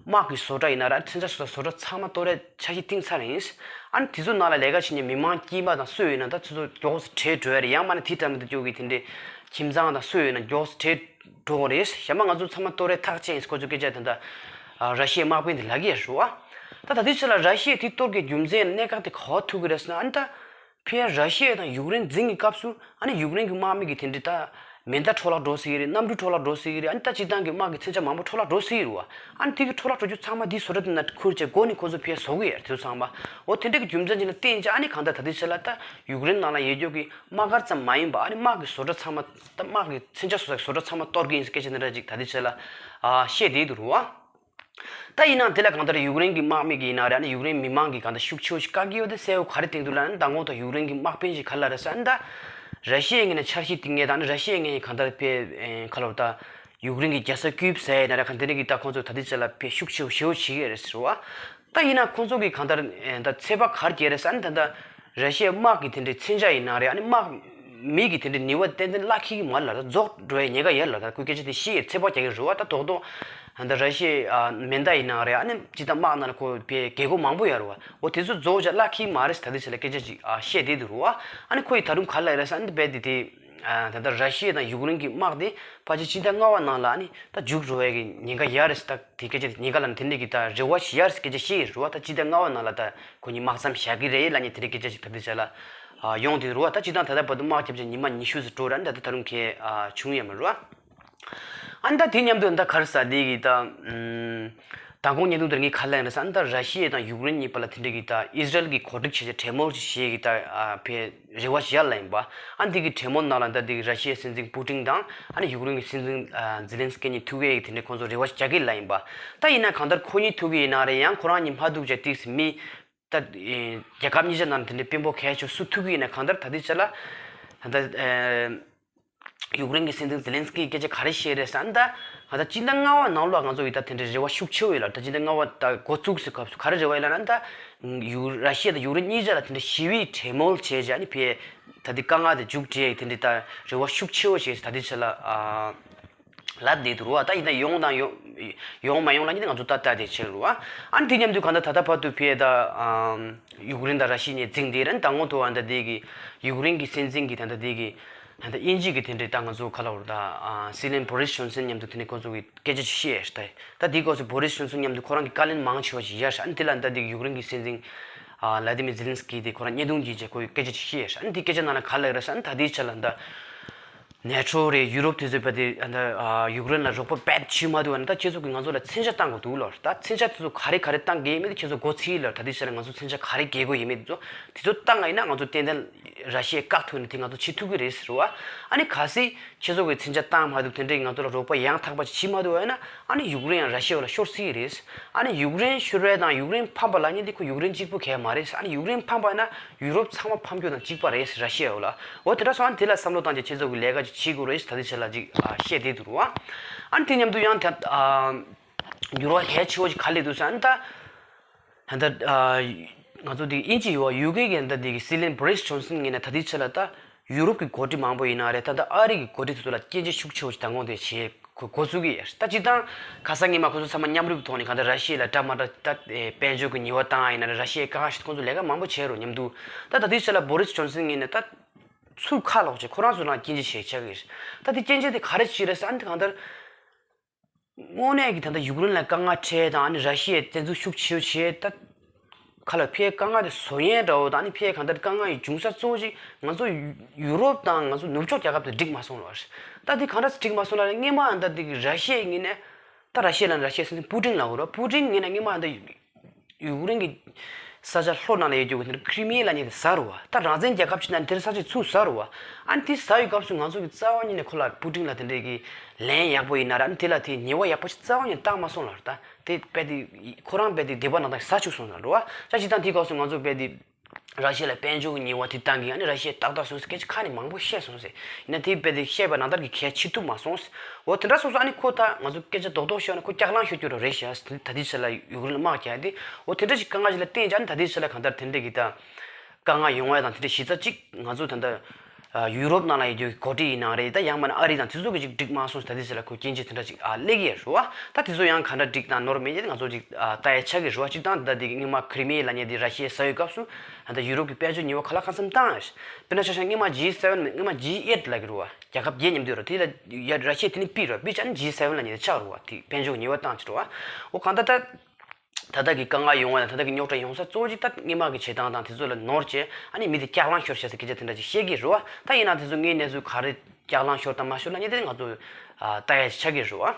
དམག་གི་བཟོ་གྲྭ་ཡིན་ན་ར་ཨ་ནི་མཚོན་ཆ་བཟོ་གྲྭ་བཟོ་གྲྭ་ཚང་མ་གཏོར་ཡས་འཆར་གཞི་བཏིང་ཚར་ཡིན། ཨ་ནི་དེ་ཚོ་ནང་ལ་ལས་ཀ་བྱེད་མཁན་མི་མང་དཀྱུས་མ་དང་སུ་ཡོད་ན་ད་ཚོ་ཚོ་མགྱོགས་སུ་བྲོས་འགྲོ་ཡ་རེད། ཡང་མིན་ན་དེ་འདྲ་མི་འདུག་རྒྱུ་གི་དེ་འདྲའི་ཁྱིམ་ཚང་དང་སུ་ཡོད་ན་མགྱོགས་སུ་བྲོས་འགྲོ་དགོས་རེད། གཞན་པ་ང་ཚོ་ཚང་མ་གཏོར་ཡས་ཐག་བཅད་ཡིན་ཁོ་ཚོ་སྐད་ཆ་དེ་འདྲ་ར་ཤི་ཡའི་དམག་དཔོན་དེ་ལབ་ཀྱི་ཡོད་རེད་བ། ད་ད་ལྟའི་ཆ་ལ་ར་ཤི་ཡས་དེ་གཏོར་གྱི་རྒྱུ་མཚན་གནད་འགག་དེ་ག་པར་ཐུག་གི་རེད་ཟེར་ན་ཨ་ནི་ད། ཕར་ར་ཤི་ཡ་དང་ཡུཀ་རེན་འཛིང་གི་སྐབས་སུ་ཨ་ནི་ཡུཀ་རེན་གྱི་དམག་མི་གི་དེ་འདྲའི་ད་མེ་མདའ་འཕྲོ་བརླག་འགྲོ་སྲིད་ཀྱི་རེད། གནམ་གྲུ་འཕྲོ་བརླག་འགྲོ་སྲིད་ཀྱི་རེད། ཨ་ནི་ད་སྤྱིར་བཏང་གི་དམག་གི་མཚོན་ཆ་མང་པོ་འཕྲོ་བརླག་འགྲོ་སྲིད་ཀྱི་རེད་བ། ཨ་ནི་དེ་གི་འཕྲོ་བརླག་འགྲོ་རྒྱུ་ཚང་མ་དེ་བཟོ་གྲྭ་དེ་ནང་ཁུར་བྱས་སྒོ་ནས་ཁོ་ཚོ་ཕར་བཟོ་གི་ཡོད་རེད། དེ་ཚོ་ཚང་མ་འོ་དེ་འདྲ་གི་རྒྱུ་མཚན་ཅིག་ལ་བརྟེན་བྱས་ཨ་ནི་གང་ལྟར་ད་ལྟའི་ཆ་ལ་ད་ཡུཀ་རེན་ནང་ལ་ཡོད་རྒྱུ་གི་དམག་སྒར་ཙམ་མ་ཡིན་པ་ཨ་ནི་དམག་གི་བཟོ་གྲྭ་ཚང་མ་ད་དམག་གི་མཚོན་ཆ་བཟོ་ས་བཟོ་གྲྭ་ཚང་མ་གཏོར་གི་ཡིན་ཟེར་སྐད་ཆ་འདི་འདྲ་ཅིག་ད་ལྟའི་ཆ་ལ་ཨ་བཤད་བསྡད་འདུག་རེད་བ། ད་ཡིན་ནའང་དེ་ལ་གང་ལྟར་ཡུཀ་རེན་གྱི་དམག་མི་གི་ཡིན་ན་རེད། ཨ་ནི་ཡུཀ་རེན་མི་མང་གི་གང་ལྟར་ཤུགས་ཆེ་བོ་ཞིག་བཀག་གི་ཡོད་དེ་གསལ་བོ་ག་རེ་བསྟན་འདུག་ལབ་ན་མདང་དགོང་ཐོག་ཡུཀ་རེན་གྱི་དམག་དཔོན་ཞིག་ག་རེ་ལབ་རེད་ཟེར་ན་ད་ར་ཤི་ཡའི་ངོས་ནས་འཆར་གཞི་བཏིང་མཁན་དང་ཨ་ནི་ར་ཤི་ཡའི་ངོས་ནས་གང་ལྟར་དཔེ་ག་ལབ་ད་ཡུཀ་རེན་གྱི་རྒྱལ་ས་ཀིབ་ཟེར་ཡིན་ན་རེད། གང་དེ་འདྲ་གི་ད་ཁོང་ཚོ་ད་ལྟའི་ཆ་ལ་དཔེ་ཤུགས་ཆེ་བོ་ཞེ་བོ་བྱེད་ཀྱི་ཡོད་རེད་ཟེར་བ། ད་ཡིན་ན་ཁོང་ཚོ་གི་གང་ལྟར་ད་ཚོད་དཔག་ག་རེ་བརྒྱབ་རེད་ཟེར་ན་ད་ལྟ། ར་ཤི་ཡའི་དམག་གི་དེ་འདྲའི་མཚོན་ཆ་ཡིན་ན་རེད། ཨ་ནི་དམག་མི་གི་དེ་འདྲའི་ནུས་པ་ཏན་ཏན་བརླག་ཁེལ་གི་མ་རེད་ལབ། ད་རྫོགས་འགྲོ་ཡའི་ཉེན་ཁ་ཡོད་ལབ། ད་ཁོས་སྐད་ཆ་དེ་བཤད་ཡོད། ཚོད་དཔག་རྒྱག་གི་རེད་བ། ད་རྡོག་རྡོག་ད་ར་ཤི་ཡའི་མེ་མདའ་ཡིན་ན་རེད། ཨ་ནི་སྤྱིར་བཏང་དམག་ནང་ལ་ཁོ་བའི་རྒྱལ་སྒོ་མང་པོ་ཡོད་རེད་བ། འོ་དེ་ཚོ་རྫོགས་བྱས་བརླག་ཁེལ་མ་རེད་ཟེར་ད་ལྟའི་ཆ་ལ་སྐད་ཆ་ཅིག་བཤད་བསྡད་འདུག་རེད་བ། ཨ་ནི་ཁོ་ཡིས་ད་རུང་ག་རེ་ལབ་རེད་ཟེར་ཨ་ནི་རྦད་དེ་དེ་ད་ལྟ་ར་ཤི་ཡ་དང་ཡུཀ་རེན་གྱི་དམག་དེ་ཕལ་ཆེར་སྤྱི་ཟླ་ལྔ་པ་ནང་ལ་ཨ་ནི་ད་མཇུག་འགྲོ་བའི་གི་ཉེན་ཁ་ཡོད་རེད་ཟེར། ད་དེ་སྐད་ཆ་དེ་ཉེན་ཁ་ལབ་ན་དེ་འདྲ་གི་ད་རེ་བ་ཞིག་ཡོད་རེད་ཟེར་སྐད་ཆ་བཤད་ཡོད་རེད་བ། ད་སྤྱི་ཟླ་ལྔ་པ་ནང་ལ་ད། ཁོ་གཉིས་དམག་མཚམས་བཞག་གི་རེད་ལབ་མཁན་དེ་འདྲའི་སྐད་ཆ་ཞིག་ད་ལྟའི་ཆ་ལ་ཨ་ཡོང་བསྡད་རེད་བ། ད་སྤྱིར་བཏང་ད་ལྟ་བར་དུ་དམག་བརྒྱབ་བྱས་ཉི་མ་ཉི་ཤུ་ཙམ་འགྲོ་ར། ད་ལྟ་ད་རུང་གང་ཨ་བྱུང་ཡོད་མ་རེད་བ། ཨ་ནི་ད་དེ་མཉམ་དུ་ད་ག་རེ་ཟེར་དེ་གི་ད་ཨམ་མདང་དགོང་བརྙན་ཐུང་དེར་ངས་ག་རེ་ལབ་ཡིན་ཟེར་ན་ད་ར་ཤི་ཡ་དང་ཡུཀ་རེན་གཉིས་བར་ལ་དེ་འདྲའི་གི་ད་ཨི་སི་རལ་གྱིས་གོ་སྒྲིག་བྱས་བྱས་གྲོས་མོལ་ཅིག་བྱེད་ཀྱི་ད་ཨ་ཕེ་རེ་བ་ཞིག་ཡོད་ལབ་ཡིན་པ། ཨ་ནི་དེ་གི་གྲོས་མོལ་ནང་ལ་ད་དེ་གི་ར་ཤི་ཡའི་སྲིད་འཛིན་པུ་ཏིན་དང་ཨ་ནི་ཡུཀ་རེན་གྱི་སྲིད་འཛིན་ཨ་ཛེ་ལན་སི་ཀི་གཉིས་ཐུག་ཡས་ཀྱི་དེ་འདྲའི་ཁོང་ཚོ་རེ་བ་ཞིག་རྒྱག་གི་ལབ་ཡིན་པ། ད་ཡིན་ན་གང་ལྟར་ཁོ་གཉིས་ཐུག་གི་ཡིན་ན་རེད། ཡང་ཁོ་རང་གཉིས་མ་ཐུག་བྱས་ཏིག་སི་མི་ད་ཨེ་རྒྱལ་ཁབ་གཉིས་ཆ་ནང་དེ་འདྲའི་དཔོན་པོ་གལ་ཆེ་སུ་ཐུག་གི་ཡིན་ན་གང་ལྟར་ད་ལྟའི་ཆ་ལ་ད་ལྟ་ཨེ་ཡུཀ་རེན་གྱི་སྲིད་འཛིན་ཛེ་ལན་སི་ཀིས་སྐད་ཆ་ག་རེ་བཤད་རེད་ཟེར་ན་ད་ད་ལྟ་སྤྱི་ཟླ་ལྔ་པ་ནང་ལོགས་ང་ཚོ་ཡི་ད་དེ་འདྲའི་རེ་བ་ཤུགས་ཆེ་བོ་ཡོད་ལ། ད་སྤྱི་ཟླ་ལྔ་པ་ད་འགོ་བཙུགས་སའི་སྐབས་སུ་ག་རེ་རེ་བ་ཡོད་ལབ་ན་ད། ཡུ་ར་ཤི་ཡ་དང་ཡུཀ་རེན་གཉིས་ཆ་ལ་དེ་འདྲ་ཞི་བའི་གྲོས་མོལ་བྱས་བྱས་ཨ་ནི་ཕར་ད་ལྟའི་དཀའ་ངལ་དེ་མཇུག་སྒྲིལ་ཡག་དེ་འདྲའི་ད་རེ་བ་ཤུགས་ཆེ་བོ་བྱས་ད་ལྟའི་ཆ་ལ་ཨ་ལབ་བསྡད་འདུག་རེད་བ། ད་ཡིན་ན་ཡོང་དང་ཡོང་ཡོང་མ་ཡོང་ལབ་མཁན་དེ་ང་ཚོ་ད་ལྟ་དེ་བྱེད་རེད་བ། ཨ་ནི་དེ་མཉམ་དུ་གང་ལྟར་ད་ལྟ་བར་དུ་ཕར་ད་ཨ་ཡུཀ་རེན་དང་ར་ཤི་ཡ་གཉིས་འཛིང་བསྡད་རེད། ད་དངོས་ཐོག་ཨ་ད་དེ་གི་ཡུཀ་རེན་གྱི་སྲིད་འཛིན་གྱི་ད་ལྟ་དེ་གི་ད་ལྟ་དབྱིན་ཇི་གི་དེ་འདྲའི་ད་ང་ཚོ་ག་ལབ་རེད་ད་ཨ་སྲིད་བློན་བོ་རིས་ཇོན་སན་མཉམ་དུ་དེ་ནས་ཁོ་ཚོ་གི་སྐད་ཆ་ཅིག་བཤད་ཡོད་རེད། ད་དེའི་སྐབས་སུ་བོ་རིས་ཇོན་སན་མཉམ་དུ་ཁོ་རང་གི་བཀའ་བློན་མང་ཆེ་བ་ཞིག་ཡོད་རེད། ཨ་ནི་དེ་ལ་ད་དེ་གི་ཡུཀ་རེན་གྱི་སྲིད་འཛིན་ཨ་ལ་དི་མིར་ཛེ་ལན་སི་ཀི་དེ་ཁོ་རང་བརྙན་ཐུང་ཅིག་བྱས་ཁོས་སྐད་ཆ་ཅིག་བཤད་ཡོད་རེད། ཨ་ནི་དེའི་སྐད་ཆ་ནང་ལ་ག་ལབ་ཡོད་རེད་ཟེར་ན་ད་དེའི་ཆ་ལ་ད་ནེ་ཊོ་རེད། ཡུ་རོབ་དེ་ཚོས་བལ་དེ་ཨ་ད་ཨ་ཡུཀ་རེན་ལ་རོགས་པ་རྦད་བྱེད་མ་ཐུབ་པ་ན་ད་ཁྱེད་ཚོ་གིས་ང་ཚོ་ལ་མཚོན་ཆ་བཏང་དགོས་འདུག་ལབ། ད་མཚོན་ཆ་དེ་ཚོ་ག་རེ་ག་རེ་བཏང་དགོས་ཡིན་མིན་དེ་ཁྱེད་ཚོ་མགོ་ཚོས་ལབ། ད་དེའི་ཆ་ལ་ང་ཚོ་མཚོན་ཆ་ག་རེ་རྒྱག་དགོས་ཡིན་མིན་དེ་ཚོ་དེ་ཚོ་བཏང་བ་ཡིན་ན་ང་ཚོ་ཏན་ཏན་ར་ཤི་ཡ་བཀག་ཐུབ་ནས་དེ་ང་ཚོ་བྱེད་ཐུབ་ཀྱི་རེད་ཟེར་བ། ཨ་ནི་གལ་སྲིད་ཁྱེད་ཚོ་གིས་མཚོན་ཆ་བཏང་མ་ཐུབ་དེ་འདྲའི་ང་ཚོ་ལ་རོགས་པ་ཡང་དག་པ་ཞིག་བྱེད་མ་ཐུབ་པ་ཡིན་ན་ཨ་ནི་ཡུཀ་རེན་ཡང་ར་ཤི་ཡ་ལ་ཤོར་སྲིད་ཀྱི་རེད། ཨ་ནི་ཡུཀ་རེན་ཤོར་བ་དང་ཡུཀ་རེན་ཕམ་པ་ལབ་མཁན་དེ་ཁོ་ཡུཀ་རེན་གཅིག་པུ་གང་ཡང་མ་རེད། ཨ་ནི་ཡུཀ་རེན་ཕམ་པ་ཡིན་ན་ཡུ་རོབ་ཚང་མ་ཕམ་རྒྱུ་དང་གཅིག་པ་རེད་ཟེར་ར་ཤི་ཡ་ལ། འོ་དེ་འདྲ་སོང་ཨ་ནི་དེ་ལ་བསམ་བློ་བཏང་བྱས་ཁྱེད་ཚོ་གིས་ལས་ཀ་ཅིག་བྱེད་དགོས་རེད་ཟེར་ད་ལྟའི་ཆ་ལ་ཅིག་ཨ་བཤད་བསྡད་འདུག་རེད་བ། ཨ་ནི་དེ་མཉམ་དུ་ཡང་ད་ཨ་འགྱུར་བ་གལ་ཆེ་བོ་ཞིག་ག་རེ་སླེབས་འདུག་ཟེར་ན་ད། ད་ལྟ་ཨ་ང་ཚོ་འདི་དབྱིན་ཇི་ཡོད་པ་ཡུ་ཀེ་གི་ད་འདི་གི་སྲིད་བློན་བོ་རིས་ཇོན་སན་ངོས་ནས་ད་ལྟའི་ཆ་ལ་ད་ཡུ་རོབ་ཀྱི་འགོ་ཁྲིད་མང་པོ་ཡིན་ན་རེད། ད་ལྟ་ཨ་རི་གི་འགོ་ཁྲིད་ཚོ་ལ་སྐྱོན་བརྗོད་ཤུགས་ཆེ་བོ་ཞིག་མདང་དགོང་དེ་བྱེད་འགོ་འགོ་བཙུགས་ཀྱི་ཡོད། ད་སྤྱིར་བཏང་ཁ་སང་ཉི་མ་ཁོ་ཚོ་ཚང་མ་མཉམ་རུབ་ཐོག་ནས་གང་ལྟར་ར་ཤི་ཡ་ལ་འདྲ་མ་འདྲ་ད་དཔལ་འབྱོར་གྱི་ཉེས་པ་བཏང་ཡིན་ན་རེད། ར་ཤི་ཡའི་དཀའ་ངལ་ཞིག་ཁོང་ཚོ་ལས་ཀ་མང་པོ་བྱས་རེད་མཉམ་དུ། ད་ད་ལྟའི་ཆ་ལ་བོ་རིས་ཇོན་སན་ངོས་ནས་ད་ཚུར་ཁ་ལོག་བྱས་ཁོ་རང་ཚོ་ལ་སྐྱོན་བརྗོད་བྱས་ཆགས་ཀྱི་རེད། ད་དེ་སྐྱོན་བརྗོད་དེ་ག་རེ་བྱས་རེད་ཟེར་ན་དེ་གང་ལྟར། དངོས་གནས་ཀྱི་ད་ལྟ་ཡུཀ་རེན་ལ་དཀའ་ངལ་འཕྲད་དང་ཨ་ནི་ར་ཤི་ཡས་བཙན་འཛུལ་ཤུགས་ཆེ་བྱས་ད། ཁ་ལ་ཕའི་དཀའ་ངལ་དེ་བཟོ་ཡས་འདྲ་བོ་དང་ཨ་ནི་ཕའི་གང་ལྟར་དཀའ་ངལ་ཡི་འབྱུང་ས་གཙོ་བོ་ཅིག་ང་ཚོ་ཡུ་རོབ་དང་ང་ཚོ་ནུབ་ཕྱོགས་རྒྱལ་ཁབ་དེ་འགྲིག་མ་སོང་ལ། ད་དེ་གང་འདྲ་སེ་འགྲིག་མ་སོང་ལ་སྔོན་མ་ཨ་ད་དེ་གི་ར་ཤི་ཡའི་ངོས་ནས་ད་ར་ཤི་ཡ་ལ་ར་ཤི་ཡའི་སྲིད་འཛིན་པུ་ཏིན་ལབ་དགོས་རེད། པུ་ཏིན་ངོས་ནས་སྔོན་མ་ཨ་ད་ཡུཀ་རེན་གྱི་ས་ཆ་ལྷོ་ནང་ལ་ཡོད་རྒྱུ་གི་དེ་ཁྲི་མི་ཡ་ལབ་མཁན་དེ་ཟ་རུ་བ། ད་རང་བཙན་རྒྱལ་ཁབ་ཅིག་ནང་དེར་ས་ཆ་ཚུར་ཟ་རུ་བ། ཨ་ནི་དེ་ཟ་ཡོད་སྐབས་སུ་ང་ཚོ་གི་རྩ་བ་ཉིད་ནས་ཁོ་ལ་པུ་ཏིན་ལ་དེ་འདྲའི་གི་ལན་ཡག་པོ་ཡིན་ན་ར་ཨ་ནི་དེ་ལ་དེ་ཉེས་པ་ཡག་པོ་ཞིག་རྩ་བ་ཉིད་བཏང་མ་སོང་ལ། ད་དེ་རྦད་དེ་ཁོ་རང་རྦད་དེ་སྡིག་པ་ནང་བཏང་ཟ་བཅུག་སོང་ལ་རུ་བ། ཅག་ཅིག་དང་དེའི་སྐབས་སུ་ང་ཚོ་རྦད་དེ་ ར་ཤི་ཡ་ལ་དཔལ་འབྱོར་གྱི་ཉེས་པ་དེ་བཏང་གི། ཨ་ནི་ར་ཤི་ཡ་ཏག་ཏག་སོང་ཟེར་སྐད་ཆ་ཁ་ནས་མང་པོ་བཤད་སོང་ཟེར། ཡིན་ན་དེ་རྦད་དེ་བཤད་པ་ནང་ལྟར་གྱི་གལ་ཆེ་ཐུབ་མ་སོང་ཟེར། འོ་དེ་འདྲ་སོང་ཙང་ཨ་ནི་ཁོ་ད་ང་ཚོ་སྐད་ཆ་རྡོག་རྡོག་བཤད་ན་ཁོ་སྐྱག་ལངས་ཤོར་རྒྱུ་རེད་ཤག་ཟེར། ད་ལྟའི་ཆ་ལ་ཡུཀ་རེན་ལ་དམག་རྒྱག་ཡ་དེ། འོ་དེ་འདྲ་ཞིག་དཀའ་ངལ་ཞིག་ལ་བརྟེན་ཀྱང་ཨ་ནི་ད་ལྟའི་ཆ་ལ་གང་ལྟར་དེ་འདྲ་གི་ད་དཀའ་ངལ་ཡོང་བ་དང་། དེ་འདྲ་གཞི་རྩ་གཅིག་ང་ཚོ་ད་ལྟ་ཨ་ཡུ་རོབ་ནང་ལ་ཡོད་རྒྱུ་གི་འགོ་ཁྲིད་ཡིན་ནའང་རེད། ད་ཡང་མིན་ན་ཨ་རི་དང་དེ་ཚོ་གི་ཅིག་འགྲིག་མ་སོང་ཟེར། ད་ལྟའི་ཆ་ལ་ཁོ་སྐྱོན་བརྗོད་དེ་འདྲ་ཅིག་ཨ་སླེབས་ཀྱི་ཡོད་རེད་བ། ད་དེ་ཚོ་ཡང་གང་འདྲ་འགྲིག་དང་ནོར་མེད་ཅེས་ང་ཚོ་ཅིག་ཨ་ལྟ་ཡ་ཆགས་ཀྱི་རེད་བ། གཅིག་དང་ད་ལྟ་དེ་གི་སྔོན་མ་ཁི་རི་མི་ཡའི་ལབ་མཁན་དེ་ར་ཤི་ཡས་ཟ་ཡོད་སྐབས་སུ་ད་ལྟ་ཡུ་རོབ་ཀྱི་དཔལ་འབྱོར་ཉེས་པ་ག་ལ་གང་འཚམ་བཏང་ཡོད་རེད། དཔེར་ན་ཆ་བཞག་ན་སྔོན་མ་ཇི་སེ་ཝེན་མིན། སྔོན་མ་ཇི་ཨེཊ་ལབ་ཀྱི་རེད་བ། རྒྱལ་ཁབ་བརྒྱད་མཉམ་དུ་ཡོད་རེད། དེ་ལ་ཡ་ར་ཤི་ཡས་དེ་ནས་ཕུད་རེད་བ། ཕུད་ཙང་ཇི་སེ་ཝེན་ལབ་མཁན་དེ་ཆགས་རེད་བ། དེ་དཔལ་འབྱོར་ཉེས་པ་བཏང་ཅིག་རེད་བ། འོ་གང་ལྟར་ད། ད་ལྟ་གི་དཀའ་ངལ་ཡོང་བ་དང་ད་ལྟ་གི་རྙོག་དྲ་ཡོང་ས་གཙོ་བོ་གཅིག་ད་སྔོན་མ་གི་བྱེད་སྟངས་དང་དེ་ཚོ་ལ་ནོར་བྱས། ཨ་ནི་མི་དེ་སྐྱག་ལངས་ཤོར་བྱས་ཟེར་སྐད་ཆ་དེ་འདྲ་ཅིག་བཤད་ཀྱི་རེད་བ། ད་ཡིན་ནའང་དེ་ཚོ་དངོས་གནས་ཚུལ་ག་རེ་སྐྱག་ལངས་ཤོར་དང་མ་ཤོར་ལབ་མཁན་དེ་ང་ཚོ་ཨ་ལྟ་ཡ་ཆགས་ཀྱི་རེད་བ།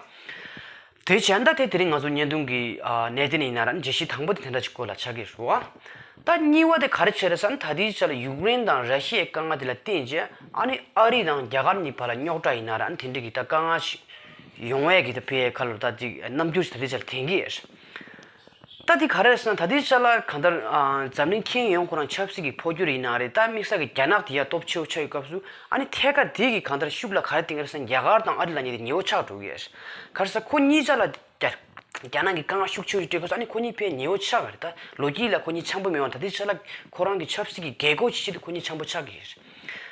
དེ་བྱས་ན་ད་དེ་དེ་རིང་ང་ཚོ་བརྙན་ཐུང་གི་ཨ་གནད་དོན་ཡིན་ན་ར་ནི་འགྲེལ་བཤད་དང་པོ་དེ་དེ་འདྲ་ཅིག་སྐོར་ལ་ཆགས་ཀྱི་རེད་བ། ད་གཉིས་པ་དེ་ག་རེ་བྱས་རེད་ཟེར་ན། ད་ལྟའི་ཆ་ལ་ཡུཀ་རེན་དང་ར་ཤི་ཡའི་དཀའ་ངལ་དེ་ལ་བརྟེན་བྱས་ཨ་ནི་ཨ་རི་དང་རྒྱ་གར་གཉིས་བར་ལ་རྙོག་དྲ་ཡིན་ན་ར་ནི་དེ་འདྲ་གི་ད་དཀའ་ངལ་ཞིག་ཡོང་བའི་གི་ད་ཕའི་ཁ་ལོ་ད་ཅིག་རྣམ་འགྱུར་ཞིག་ད་ལྟའི་ཆ་ལ་ཐོན་གྱི་ཡོད། ད་འདི་ག་རེ་རེད་ཟེར་ན། ད་ལྟའི་ཆ་ལ་གང་ལྟར་ཨ་འཛམ་གླིང་ཁྱོན་ཡོངས་ཁོ་རང་ཆབ་སྲིད་ཀྱི་འཕོ་འགྱུར་ཡིན་ན་རེད། ད་དམིགས་བསལ་གྱི་རྒྱ་ནག་དེ་ཡ་སྟོབས་ཆེ་བོ་ཆགས་ཡོད་སྐབས་སུ་ཨ་ནི་ཐད་ཀར་དེ་གི་གང་ལྟར་ཤུགས་ལ་ག་རེ་བརྟེན་གྱི་རེད་ཟེར་ན། རྒྱ་གར་དང་ཨ་རི་ལབ་མཁན་དེ་ཉེ་བོ་ཆགས་འགྲོ་གི་ཡོད། ག་རེ་ཟེར་ན་ཁོ་གཉིས་ཆ་ལ་རྒྱ་རྒྱ་ནག་གིས་དཀའ་ངལ་ཤུགས་ཆེ་བོ་ཞིག་སྤྲད་སྐབས་སུ་ཨ་ནི་ཁོ་གཉིས་ཕའི་ཉེ་བོ་ཆགས་པ་རེད། ད་ལོ་རྒྱུས་ལ་ཁོ་གཉིས་འཆམ་པོ་མེད་པ། ད་ལྟའི་ཆ་ལ་ཁོ་རང་གི་ཆབ་སྲིད་ཀྱི་རྒྱལ་སྒོ་ཞིག་ཆེད་དུ་ཁོ་གཉིས་འཆམ་པོ་ཆགས་ཀྱི་ཡོད།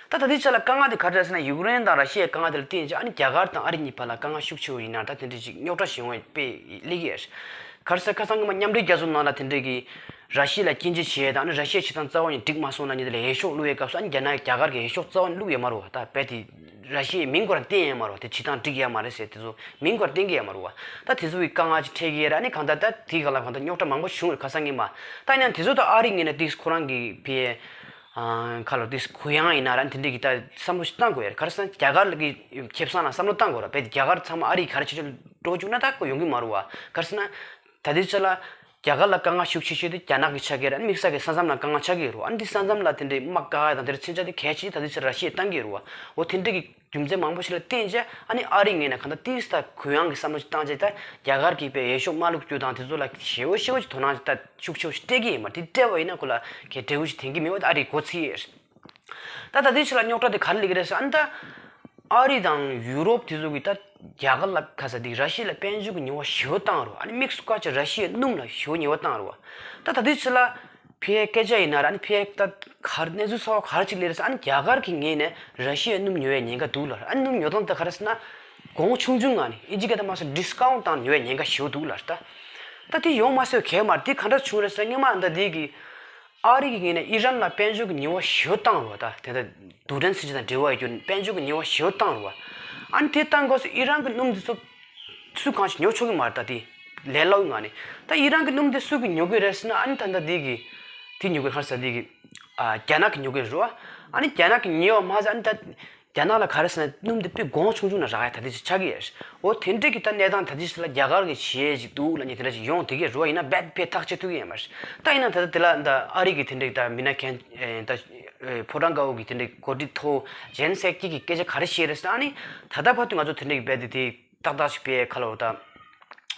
ད་ད་ལྟའི་ཆ་ལ་དཀའ་ངལ་དེ་ག་རེ་རེད་ཟེར་ན། ཡུཀ་རེན་དང་ར་ཤི་ཡའི་དཀའ་ངལ་དེ་ལ་བརྟེན་བྱས་ཨ་ནི་རྒྱ་གར་དང་ཨ་རི་གཉིས་བར་ལ་དཀའ་ངལ་ཤུགས་ཆེ་བོ་ཡིན་ན་ད་དེ་འདྲ་ཅིག་རྙོག་དྲ་ཞིག་ཡོང་བའི་དཔེ་སླེབས་ཀྱི་ཡོད། ག་རེ་ཟེར་ཁ་སང་སྔོན་མ་མཉམ་འབྲེལ་རྒྱལ་ཚོགས་ནང་ལ་དེ་འདྲ་གི་ར་ཤི་ཡ་ལ་སྐྱོན་བརྗོད་བྱས་དང་ཨ་ནི་ར་ཤི་ཡའི་བྱེད་སྟངས་རྩ་བ་ནས་འགྲིག་མ་སོང་ལབ་མཁན་དེ་ལ་འོས་ཤོག་བླུགས་པའི་སྐབས་སུ་ཨ་ནི་རྒྱ་ནག་རྒྱ་གར་གྱི་འོས་ཤོག་རྩ་བ་ནས་བླུགས་ཡོད་མ་རེད་བ། ད་རྦད་དེ་ར་ཤི་ཡའི་མིང་ཁོ་རང་བསྟན་ཡོད་མ་རེད་བ། དེ་བྱེད་སྟངས་འགྲིག་ཡོད་མ་རེད་ཟེར་དེ་ཚོ་མིང་ཁོ་རང་བསྟན་གྱི་ཡོད་མ་རེད་བ། ད་དེ་ཚོ་གི་དཀའ་ངལ་ཅིག་འཕྲད་ཀྱི་ཡོད་རེད། ཨ་ནི་གང་ལྟར་ད་དེའི་སྒང་ལ་གང་ལྟར་རྙོག་དྲ་མང་པོ་བྱུང་རེད་ཁ་སང་ཉིན་མ། ད་ཡིན་ན་དེ་ཚོ་ད་ཨ་རིའི་ངོས་ནས་ཏིག་ཁོ་རང་གི་ཕའི་ཨ་ཁ་ལོ་ཏིག་གུ་ཡངས་ཡིན་ན་ར་དེ་འདྲ་གི་ད་བསམ་བློ་ཞིག་བཏང་དགོས་ཡ་རེད། ག་རེ་ཟེར་ན་རྒྱ་གར་གི་ཁེ་བཟང་ལ་བསམ་བློ་བཏང་དགོས་ར། རྦད་དེ་རྒྱ་གར་ཚང་མ་ཨ་རིའི་ག་རེ་བྱེད་ཆོག་འགྲོ་བཅུག་ན་ད་ཁོ་ཡོང་གི་མ་རེད་བ། ག་རེ་ཟེར་ན་ད་ལྟའི་ཆ་ལ་རྒྱ་གར་ལ་དཀའ་ངལ་ཤུགས་ཆེ་ཤོས་དེ་རྒྱ་ནག་གི་ཆགས་ཀྱི་རེད། ཨ་ནི་དམིགས་བསལ་གྱི་ས་མཚམས་ལ་དཀའ་ངལ་ཆགས་ཀྱི་རེད་བ། ཨ་ནི་འདི་ས་མཚམས་ལ་དེ་འདྲའི་དམག་བཀག་ཡ་དང་དེ་འདྲ་མཚོན་ཆ་དེ་གལ་ཆེ་ད་ལྟའི་ཆ་ར་ཤི་ཡས་བཏང་གི་རེད་བ། འོ་དེ་འདྲ་གི་རྒྱུ་མཚན་མང་པོ་ཞིག་ལ་བརྟེན་བྱས་ཨ་ནི་ཨ་རིའི་ངོས་ནས་གང་ལྟར་ཏིག་ཙམ་གུ་ཡངས་ཀྱི་བསམ་བློ་ཞིག་བཏང་བྱས། ད་རྒྱ་གར་གྱི་པའི་འོས་ཤོག་མ་བླུགས་རྒྱུ་དང་དེ་ཚོ་ལ་ཞེ་པོ་ཞེ་པོ་ཅིག་དོ་སྣང་ད་ཤུགས་ཆེ་བོ་ཞིག་སྤྲད་ཀྱི་ཡོད་མ་རེད། དེ་སྤྲད་པ་ཡིན་ན་ཁོ་ལ་གའི་འབྲས་བུ་ཞིག་ཐོན་གྱི་མེད་པ་ད་ཨ་རིའི་གོ་ཚིག་ཡོད། ད་ད་ལྟའི་ཆ་ལ་རྙོག་དྲ་དེ་ག་རེ་སླེབས་ཀྱི་རེད་ཟེར་ཨ་ནི་ད་ཨ་རི་དང་ཡུ་རོབ་དེ་ཚོ་གིས་ད་རྒྱ་གར་ལ་ཁ་ས་དེ་ར་ཤི་ཡ་ལ་དཔལ་འབྱོར་གྱི་ཉེས་པ་ཞེ་པོ་བཏང་རེད་བ། ཨ་ནི་དམིགས་སུ་བཀར་བྱས་ར་ཤི་ཡའི་སྣུམ་ལ་ཞེ་པོ་ཉེས་པ་བཏང་རེད་བ། ད་ད་ལྟའི་ཆ་ལ་ཕའི་སྐད་ཆ་ཡིན་ན་ར་ཨ་ནི་ཕའི་ད་ག་རེ་གནས་ཚུལ་གསར་པ་ག་རེ་ཅིག་སླེབས་རེད་ཟེར་ཨ་ནི་རྒྱ་གར་གྱི་ངོས་ནས་ར་ཤི་ཡའི་སྣུམ་ཉོ་བའི་ཉེན་ཁ་འདུག་ལབ་རེད། ཨ་ནི་སྣུམ་ཉོ་སྟངས་ད་ག་རེ་ཟེར་ན་གོང་ཆུང་ཆུང་ངང་ནས་ཨིན་ཇི་སྐད་དུ་མ་སོང་ཌི་སི་ཀའུན་ཊི་བཏང་ཉོ་བའི་ཉེན་ཁ་ཞེ་པོ་འདུག་ལབ་རེད། ད་ད་དེ་ཡོང་མ་སྲིད་གལ་མ་རེད། དེ་ག་འདྲ་བྱུང་རེད་ཟེར་སྔོན་མ་ད་དེ་གི་ཨ་རི་གི་ངོས་ནས་ཨི་རན་ལ་དཔལ་འབྱོར་གྱི་ཉེས་པ་ཞེ་པོ་བཏང་རེད་བ། ད་དེ་ད་རྡུལ་ཕྲན་ཚོན་ཆ་དང་འབྲེལ་བ་ཡོད་རྒྱུ་དཔལ་འབྱོར་གྱི་ཉེས་པ་ཞེ་པོ་བཏང་རེད་བ། ཨ་ནི་དེ་བཏང་སྐབས་སུ་ཨི་རན་གྱི་སྣུམ་དེ་ཚོ་སུ་གང་ཞིག་ཉོ་ཆོག་གི་མ་རེད། ད་དེ་ལས་སླ་བོའི་ངང་ནས་ད་ཨི་རན་གྱི་སྣུམ་དེ་སུ་གིས་ཉོ་གི་རེད་ཟེར་ན་ཨ་ནི་ད་ད་དེ་གི་དེ་ཉོ་གི་ཧར་ས་དེ་གི་ཨ་རྒྱ་ནག་གིས་ཉོ་གི་རེད་བ། ཨ་ནི་རྒྱ་ནག་གིས་ཉོས་པ་མ་ཟད་ཨ་ནི་ད་རྒྱ་ནག་ལ་ག་རེ་ཟེར་ན་སྣུམ་དེ་དཔེ་གོང་ཆུང་ཆུང་ནས་རག་ཡ་ད་དེ་ཆགས་ཀྱི་ཡོད་རེད། འོ་དེ་འདྲ་གི་ད་གནས་སྟངས་ད་དེ་ལ་རྒྱ་གར་གྱི་བྱེད་ཡས་ཅིག་འདུག་ལབ་མཁན་དེ་འདྲ་ཅིག་ཡོང་བསྡད་ཀྱི་རེད་བ། ཡིན་ན་རྦད་དེ་ཐག་གཅོད་ཐུབ་ཀྱི་ཡོད་མ་རེད། ད་ཡིན་ན་ད་ལྟ་དེ་ལ་ད་ཨ་རི་གི་དེ་འདྲ་གི་ད་མི་སྣ་མཁན་ད་ཕོ་བྲང་དཀར་པོ་གི་དེ་འདྲ་གི་འགོ་ཁྲིད་མཐོ་བོ་ཇེན་སེག་ཅིག་གིས་སྐད་ཆ་ག་རེ་བཤད་རེད་ཟེར་ན། ཨ་ནི་ད་ལྟ་བར་དུ་ང་ཚོ་དེ་འདྲ་གི་རྦད་དེ་དེ་ཏག་ཏག་ཞིག་པའི་ཁ་ལོ་ད་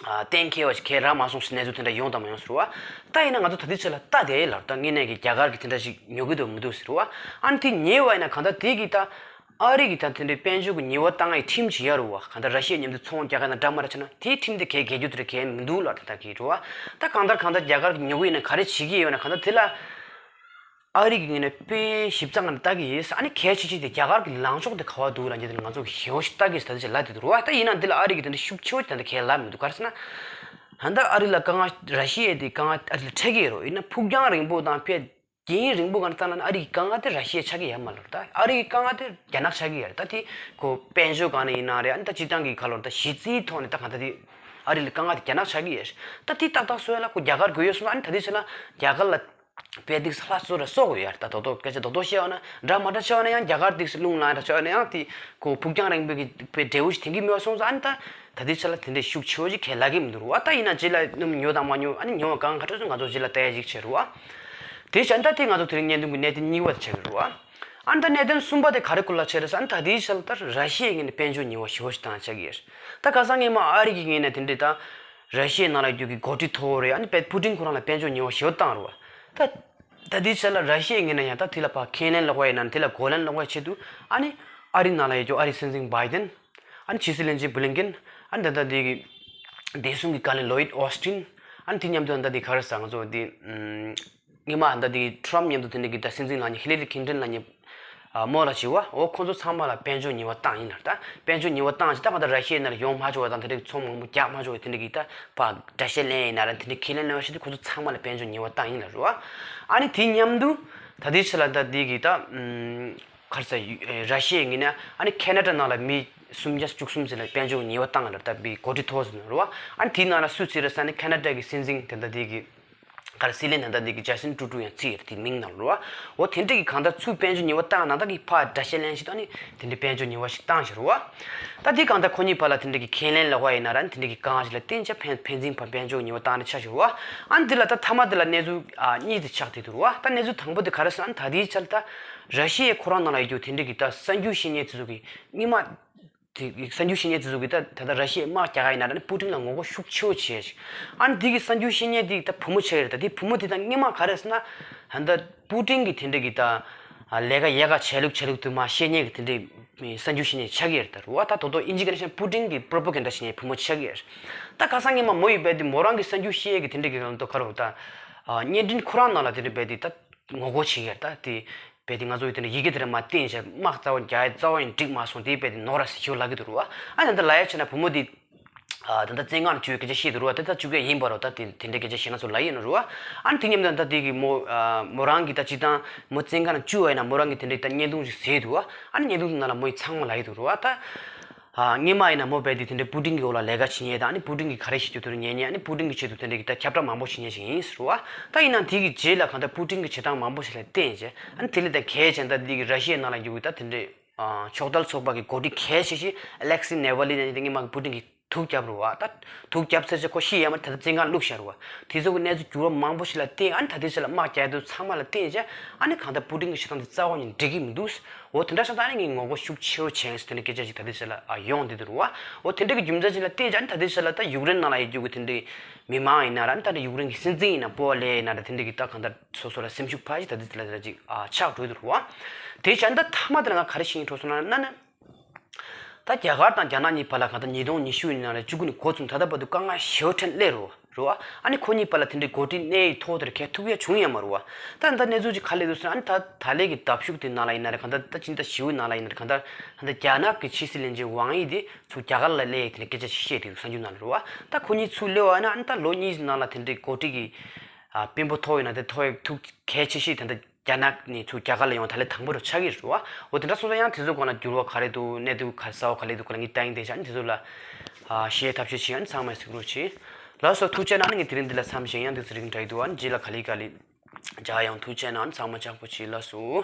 གཏན་འཁེལ་བ་ཞིག་གང་ཡང་རག་མ་སོང་ཟེར་གནས་ཚུལ་དེ་འདྲ་ཡོང་དང་མ་ཡོང་ཟེར་བ། ད་ཡིན་ན་ང་ཚོ་ད་ལྟའི་ཆ་ལ་ལྟ་བསྡད་ལབ། ད་དངོས་གནས་ཀྱི་རྒྱ་གར་གི་དེ་འདྲ་ཞིག་ཉོ་གི་འདུག་མི་འདུག་ཟེར་བ། ཨ་ནི་དེ་ཉོས་པ་ཡིན་ན་གང་ལྟར་དེ་གི་ད་ཨ་རི་གི་ད་དེ་འདྲའི་དཔལ་འབྱོར་གྱི་ཉེས་པ་བཏང་ཡའི་ཁྲིམས་ཅིག་ཡོད་རེད་བ། གང་ལྟར་ར་ཤི་ཡ་མཉམ་དུ་ཚོང་རྒྱག་མཁན་དང་འདྲ་མ་འདྲ་བྱས་ན་དེའི་ཁྲིམས་དེ་གས་འགལ་རྒྱུ་དེ་འདྲ་གས་མི་འདུག་ལབ། ད་ད་གི་རེད་བ། ད་གང་ལྟར་གང་ལྟར་རྒྱ་གར་གྱིས་ཉོ་གི་ཡོད་ན་ག་རེ་བྱེད་ཀྱི་ཡོད་ན་གང་ལྟར་དེ་ལ་ཨ་རི་གི་ངོས་ནས་དཔེ་ཞིབ་ཚགས་ངང་ལྟ་གི་ཡིན། ཨ་ནི་གལ་ཆེ་ཆེ་དེ་རྒྱ་གར་གྱི་ལངས་ཕྱོགས་དེ་ག་པར་འདུག་ལབ་མཁན་དེ་ང་ཚོ་ཞེ་པོ་ཞིག་ལྟ་གི་ཡིན་ཟེར་ད་ལྟ་ཅིག་ལབ་བསྡད་འདུག་རེད་བ། ད་ཡིན་ན་འདི་ལ་ཨ་རི་གིས་དེ་འདྲ་ཤུགས་ཆེ་བོ་ཞིག་ད་ལྟ་གས་ལབ་མི་འདུག་ག་རེ་ཟེར་ན། ད་ལྟ་ཨ་རི་ལ་དཀའ་ངལ་ར་ཤི་ཡས་དེ་དཀའ་ངལ་ཨ་རི་ལ་འཕྲད་ཀྱི་ཡོད་རེད། ཡིན་ན་ཕུགས་རྒྱང་རིང་པོ་དང་ཕལ་རྒྱང་རིང་པོ་གང་ལྟར་ན་ཨ་རི་གི་དཀའ་ངལ་དེ་ར་ཤི་ཡ་ཆགས་ཀྱི་ཡོད་མ་རེད། ད་ཨ་རི་གི་དཀའ་ངལ་དེ་རྒྱ་ནག་ཆགས་ཀྱི་ཡོད་རེད། ད་དེ་ཁོ་དཔལ་འབྱོར་སྒང་ནས་ཡིན་ན་རེད། ཨ་ནི་ད་སྤྱིར་བཏང་གི་ཁ་ལོ་ད་གཞི་རྩའི་ཐོག་ནས་ད་གང་ལྟར་དེ་ཨ་རི་ལ་དཀའ་ངལ་དེ་རྒྱ་ནག་ཆགས་ཀྱི་ཡོད་རེད། ད་དེ་ཏག་ཏག་བཟོ་ཡ་ལ་ཁོ་རྒྱ་གར་དགོས་ཡོད་སོང་ན། ཨ་ནི་ད་དེ་བྱས་ན་རྒྱ་གར་ལ་དཔེ་ཏིག་ཙམ་ལྷ་གཙོ་ར་གསོག་དགོས་ཡ་རེད། ད་རྡོག་རྡོག་སྐད་ཆ་རྡོག་རྡོག་བཤད་པ་ན་འདྲ་མ་འདྲ་བྱས་པ་ན་ཡང་རྒྱ་གར་ཏིག་ཙམ་རླུང་ལངས་འདྲ་བྱས་པ་ན་ཡང་དེ་ཁོ་ཕུགས་རྒྱང་རིང་པོའི་གི་དཔེ་འབྲས་བུ་ཞིག་ཐོན་གྱི་མེད་པ་སོང་ཙང་། ཨ་ནི་ད་ད་ལྟའི་ཆ་ལ་དེ་འདྲའི་ཤུགས་ཆེ་བོ་ཞིག་གས་ལབ་ཀྱི་མི་འདུག་རེད་བ། ད་ཡིན་ན་རྗེས་ལ་སྣུམ་ཉོ་དང་མ་ཉོ། ཨ་ནི་ཉོ་བ་གང་ག་འདྲ་སོང་ང་ཚོ་རྗེས་ལ་ལྟ་ཡ་ཞིག་བྱེད་རེད་བ། དེ་བྱས་ད་དེ་ང་ཚོ་དེ་རིང་བརྙན་ཐུང་གི་གནད་དོན་གཉིས་པ་དེ་ཆགས་ཀྱི་རེད་བ། ཨ་ནི་ད་གནད་དོན་གསུམ་པ་དེ་ག་རེ་སྐོར་ལ་བྱས་རེད་ཟེར་ན། ད་ལྟའི་ཆ་ལ་ད་ར་ཤི་ཡའི་ངོས་ནས་དཔལ་འབྱོར་ཉེས་པ་ཞེ་པོ་ཞིག་བཏང་ཆགས་ཀྱི་ཡོད་རེད། ད་ཁ་སང་སྔོན་མ་ཨ་རི་གི་ངོས་ནས་དེ་འདྲའི་ད་ར་ཤི་ཡའི་ནང་ལ་ཡོད་རྒྱུ་གི་འགོ་ཁྲིད་མཐོ་བོ་རེད། ཨ་ནི་པེ་ཕུ་ཏིན་ཁོ་རང་ལ་དཔལ་འབྱོར་ཉེས་པ་ཞེ་པོ་བཏང་རེད་བ། ད་ ད་དེའི་ཆ་ལ་ར་ཤི་ཡའི་ངོས་ནས་ཡང་ད་དེ་ལ་ཕར་ཁས་ལེན་ལོག་པ་ཡིན་ན་དེ་ལ་གོ་ལན་ལོག་པའི་ཆེད་དུ་ཨ་ནི་ཨ་རིའི་ནང་ལ་ཡོད་རྒྱུ་ཨ་རིའི་སྲིད་འཛིན་བྷའི་ཏན། ཨ་ནི་ཕྱི་སྲིད་བློན་ཆེན་བྷི་ལིན་ཀེན། ཨ་ནི་ད་ལྟ་དེ་གི་བདེ་སྲུང་གི་བཀའ་བློན་ལོ་ཡིད་ཨོ་སི་ཏིན། ཨ་ནི་དེ་མཉམ་དུ་ད་ལྟ་དེ་ག་རེ་ཟེར་ང་ཚོ་དེ་ཨམ། སྔོན་མ་ད་ལྟ་དེ་ཊམ་མཉམ་དུ་དེ་འདྲ་གི་ད་སྲིད་འཛིན་ལངས་མཁན་ཧི་ལི་རི་ཁིན་ཏན་ལངས་མཁན་ཨ་མོ་ལ་བྱས་པ་འོ་ཁོང་ཚོ་ཚང་མ་ལ་དཔལ་འབྱོར་ཉེས་པ་བཏང་ཡིན་ལ། ད་དཔལ་འབྱོར་ཉེས་པ་བཏང་ཞིག་ད་ག་ད་ར་ཤི་ཡའི་ནང་ལ་ཡོང་མ་ཆོག་པ་དང་དེ་འདྲ་གི་ཚོང་མང་པོ་རྒྱག་མ་ཆོག་པའི་དེ་འདྲ་གི་ད་ཕར་སྒྲ་བཤད་ལེན་ཡིན་ན་ར་དེ་འདྲ་ཁས་ལེན་ལེན་པ་ཞིག་དེ་ཁོང་ཚོ་ཚང་མ་ལ་དཔལ་འབྱོར་ཉེས་པ་བཏང་ཡིན་ལ་རུ། ཨ་ནི་དེ་མཉམ་དུ་ད་ལྟའི་ཆ་ལ་ད་དེ་གི་ད་ཨམ། ག་རེ་ཟེར་ཡུ་ཨེ་ར་ཤི་ཡའི་ངོས་ནས་ཨ་ནི་ཁེ་ན་ཌ་ནང་ལ་མི་སུམ་བརྒྱ་བཅུ་གསུམ་ཙམ་ལ་དཔལ་འབྱོར་ཉེས་པ་བཏང་ལ་ད་བི་གོ་སྒྲིག་ཐོག་ཟིན་རུ་བ། ཨ་ནི་དེའི་ནང་ལ་སུ་ཚུད་རེད་ཟེར་ན་ཁེ་ན་ཌ་གི་སྲིད་འཛིན་དེ་འདྲ་དེ་གི་ག་རེ་སྲིད་བློན་དེ་འདྲ་དེ་གི་ཇ་སི་ཊིན་ཊུ་རུ་ཌོ་ཡང་ཚུད་ཡོད་རེད་དེ་མིང་ནང་རུ་བ། འོ་དེ་འདྲ་གི་གང་ལྟར་ཚུར་དཔལ་འབྱོར་ཉེས་པ་བཏང་ན་ད་གི་ཕར་སྒྲ་བཤད་ལེན་ཞིག་ད་ནི་དེ་འདྲ་དཔལ་འབྱོར་ཉེས་པ་ཞིག་བཏང་ཞིག་རུ་བ། ད་དེ་གང་ལྟར་ཁོ་གཉིས་བར་ལ་དེ་འདྲ་གི་ཁས་ལེན་ལོག་པ་ཡིན་ན་ར་ནི་དེ་འདྲ་གི་གང་ཞིག་ལ་བརྟེན་ཆ་ཕན་ཕན་ཚུན་བར་དཔལ་འབྱོར་ཉེས་པ་བཏང་ནས་ཆ་ཞིག་རུ་བ། ཨ་ནི་དེ་ལ་ད་མཐའ་མ་དེ་ལ་གནས་ཚུལ་ཨ་གཉིས་དེ་ཆགས་བསྡད་འདུག་རུ་བ། ད་གནས་ཚུལ་དང་པོ་དེ་ག་རེ་ཟེར་ན་ད་ལྟའི་ཆར་ད་ར་ཤི་ཡའི་ཁོ་རང་ནང་ལ་ཡོད་རྒྱུ་དེ་འདྲ་གི་ད་གསར་འགྱུར་བཤད་མཁན་དེ་ཚོ་གི་སྔོན་མ་དེ་གསར་འགྱུར་བཤད་མཁན་དེ་ཚོ་གི་ད་ད་ལྟ་ར་ཤི་ཡའི་དམག་རྒྱག་ག་ཡིན་ན་ད་ནི་པུ་ཏིན་ལ་ངོ་རྒོལ་ཤུགས་ཆེ་བྱས་ཤིག་ཨ་ནི་དེ་གི་གསར་འགྱུར་བཤད་མཁན་དེ་ད་བུ་མོ་ཆགས་ཡོད་རེད། ད་དེ་བུ་མོ་དེ་ད་སྔོན་མ་ག་རེ་ཟེར་ན་ད་ད་པུ་ཏིན་གི་དེ་འདྲ་གི་ད་ལས་ཀ་ཡལ་ག་བྱས་ལུགས་བྱས་ལུགས་དུ་མ་བཤད་མཁན་གི་དེ་འདྲའི་གསར་འགྱུར་བཤད་མཁན་ཆགས་ཀྱི་ཡོད་རེད། ད་རུ་བ་ད་དོ་དོ་ཨིན་ཇི་སྐད་ནས་བཤད་ན་པུ་ཏིན་གི་པོ་རོ་པ་གན་ཌ་བཤད་མཁན་བུ་མོ་ཆགས་ཀྱི་ཡོད་རེད། ད་ཁ་སང་ཉི་མ་མོ་ཡིས་རྦད་དེ་མོ་རང་གི་གསར་འགྱུར་བཤད་ཡས་ཀྱི་དེ་འདྲ་གི་ལམ་དུ་ཁ་རུ་ད་བརྙན་འཕྲིན་ཁོ་རང་ནང་ལ་དེ་འདྲ་རྦད་དེ་ད་ངོ་རྒོལ་བྱེད་ཀྱི་ཡོད་རེད། ད་དེ་རྦད་དེ་ང་ཚོ་ཡི་དེ་འདྲ་ཡི་གེ་དེ་འདྲ་མ་བསྟན་བྱས་དམག་རྩ་བ་རྒྱག་ཡས་རྩ་བ་ཡང་འགྲིག་མ་སོང་དེ་རྦད་དེ་ནོར་ར་ཟེར་ཞུ་ལབ་ཀྱི་འདུག་རུ་བ། ཨ་ནི་ད་ལ་ཡ་བྱས་ན་བུ་མོ་དེ་ད་ལྟ་བཙོན་ཁང་ནང་བཅུག་ཡོད་སྐད་ཆ་བཤད་འདུག་རུ་བ། ད་ལྟ་བཅུག་གི་ཡིན་པ་རུ་ད་དེ་དེ་འདྲའི་སྐད་ཆ་བཤད་ན་ཚོ་ལབ་ཡོད་ནོ་རུ་བ། ཨ་ནི་དེ་མཉམ་དུ་ད་དེ་གི་མོ་མོ་རང་གི་ད་སྤྱི་བཏང་མོ་བཙོན་ཁང་ནང་བཅུག་པ་ཡིན་ན་མོ་རང་གི་དེ་འདྲའི་ད་བརྙན་ཐུང་ཞིག་བཟོས་འདུག་བ། ཨ་ནི་བརྙན་ཐུང་དེ་ནང་ལ་མོ་ཡིས་ཚང་མ་ལབ་ཡོད་འདུག་རུ་བ། ད་ཨ་སྔོན་མ་ཡིན་ན་མོ་རྦད་དེ་དེ་འདྲའི་པུ་ཏིན་གི་འོག་ལ་ལས་ཀ་བྱེད་མཁན་དང་ཨ་ནི་པུ་ཏིན་གི་ག་རེ་བྱེད་རྒྱུ་དེ་རུ་ཉན་མཁན་ཨ་ནི་པུ་ཏིན་གི་ཆེད་དུ་དེ་འདྲའི་གི་ད་ཁྱབ་བསྒྲགས་མང་པོ་བྱེད་མཁན་ཞིག་ཡིན་ཟེར་རུ་བ། ད་ཡིན་ནའང་དེ་གི་རྗེས་ལ་གང་ལྟར་པུ་ཏིན་གི་བྱེད་སྟངས་མང་པོ་ཞིག་ལ་བརྟེན་བྱས་ཨ་ནི་དེ་ལས་ད་གལ་ཆེན་ད་འདི་གི་ར་ཤི་ཡའི་ནང་ལ་ཡོད་གི་ད་དེ་འདྲའི་ཨ་ཕྱོགས་མཐུན་ཚོགས་པ་གི་འགོ་ཁྲིད་གལ་ཆེ་ཤོས་ཨ་ལེག་སི་ནེ་ཝ་ལི་ནས་དེ་སྔོན་མ་གི་པུ་ཏིན་གི་ཐུག་རྒྱབ་རུ་བ། ད་ཐུག་རྒྱབ་ཚར་རྗེས་ཁོ་ཤི་ཡས་མ་རེད། ད་ལྟ་བཙོན་ཁང་བླུགས་བཞག་རུ་བ། དེ་ཚོ་གི་གནས་ཚུལ་འགྱུར་བ་མང་པོ་ཞིག་ལ་བརྟེན་ཨ་ནི་ད་ལྟའི་ཆ་ལ་དམག་རྒྱག་དུས་ཚང་མ་ལ་བརྟེན་བྱས་ཨ་ནི་གང་ལྟར་པུ་ཏིན་གི་བྱེད་སྟངས་དེ་རྩ་བ་ནས་འགྲིག་གི་མི་འདུག་འོ་དེ་འདྲ་སོང་ཙང་ཨ་ནི་ངས་ངོ་རྒོལ་ཤུགས་ཆེ་བོ་བྱས་ཟེར་དེ་འདྲ་སྐད་ཆ་ཞིག་ད་ལྟའི་ཆ་ལ་ཨ་ཡོང་བསྡད་འདུག་རུ་བ། འོ་དེ་འདྲ་གི་རྒྱུ་མཚན་ཞིག་ལ་བརྟེན་བྱས་ཨ་ནི་ད་ལྟའི་ཆ་ལ་ད་ཡུཀ་རེན་ནང་ལ་ཡོད་རྒྱུ་གི་དེ་འདྲའི་མི་མང་ཡིན་ན་ར་ཨ་ནི་ད་ལྟ་ཡུཀ་རེན་གི་སྲིད་འཛིན་ཡིན་ན་པོ་ལེ་ཡིན་ན་ར་དེ་འདྲ་གི་ད་གང་ལྟར་སོ་སོ་ལ་སེམས་ཤུགས་འཕར་ཞིག་ད་ལྟའི་ཆ་ལ་ད་ཅིག་ཨ་ཆགས་འགྲོ་འདུག་རུ་བ། དེ་བྱས་ཨ་ནི་ད་མཐའ་མ་དེ་ལ་ང་ག་རེ་ཤེས་ཡིན་འགྲོ་སོང་ན་ན་ན། ད་རྒྱ་གར་དང་རྒྱ་ནག་གཉིས་བར་ལ་གང་ལྟར་ཉིས་སྟོང་ཉི་ཤུ་ཡི་ནང་ལ་བཅུ་དགུ་ནས་འགོ་བཙུགས་ད་ལྟ་བར་དུ་དཀའ་ངལ་ཞེ་པོ་འཕྲད་སླེབས་རེད་བ། རེད་བ། ཨ་ནི་ཁོ་གཉིས་བར་ལ་དེ་འདྲའི་འགོ་ཁྲིད་གནས་ཡིག་ཐོག་དེར་གས་ཐུག་ཡ་བྱུང་ཡ་མ་རེད་བ། ད་ད་གནས་ཚུལ་ཅིག་ག་རེ་སླེབས་འདུག་ཟེར་ན་ཨ་ནི་ད་ད་ལན་གྱི་བརྡབ་གཞུག་དེ་ནང་ལ་ཡིན་ན་རེད། གང་ལྟར་ད་ཕྱི་ཟླ་བཞི་པའི་ནང་ལ་ཡིན་ན་རེད། གང་ལྟར་ད་ལྟ་རྒྱ་ནག་གི་ཕྱི་སྲིད་བློན་ཆེན་ཝང་ཡི་དེ་ཚུར་རྒྱ་གར་ལ་སླེབས་ཡ་དེ་འདྲའི་སྐད་ཆ་ཞིག་བཤད་བསྡད་འདུག་གསར་འགྱུར་ནང་ལ་རེད་བ། ད་ཁོ་གཉིས་ཚུར་སླེབས་པ་ཡིན་ན་ཨ་ནི་ད་ལོ་གཉིས་ནང་ལ་དེ་འདྲའི་འགོ་ཁྲིད་ཀྱི་ཨ་དཔོན་པོ་ཐོབ་ཡོད་ན་དེ་ཐོབ་ཡ་ཐུག་གལ་ཆེ་ཤོས་དེ་འདྲ། རྒྱ་ནག་ནས་ཚུར་རྒྱ་གར་ལ་ཡོང་ད་ལན་དང་པོ་རུ་ཆགས་ཀྱི་རེད་བ། འོ་དེ་འདྲ་སོང་ཙང་ཡང་དེ་ཚོ་སྒང་ལ་འགྱུར་བ་ག་རེ་འདུག་གནད་དོན་ག་རེ་གསར་པ་ག་རེ་འདུག་ག་ལ་ངས་ལྟ་ཡིན། དེ་བྱས་ཨ་ནི་དེ་ཚོ་ལ་ཨ་ཞིབ་ཐབས་ཤེས་བྱེད་ཨ་ནི་ཚང་མས་གཟིགས་རོགས་བྱེད། ལགས་སོ་ཐུགས་རྗེ་གནང་། ཨ་ནི་ངས་དེ་རིང་འདི་ལ་མཚམས་བཞག་ཡང་འདུག་ཚེ་རིང་འདྲ་ཡི་འདུག་ཨ་ནི་རྗེས་ལ་ག་ལེ་ག་ལེ་མཇལ་ཡོང་། ཐུགས་རྗེ་གནང་། ཨ་ནི་ཚང་མ་ཅག་པོ་བྱེད། ལགས་སོ།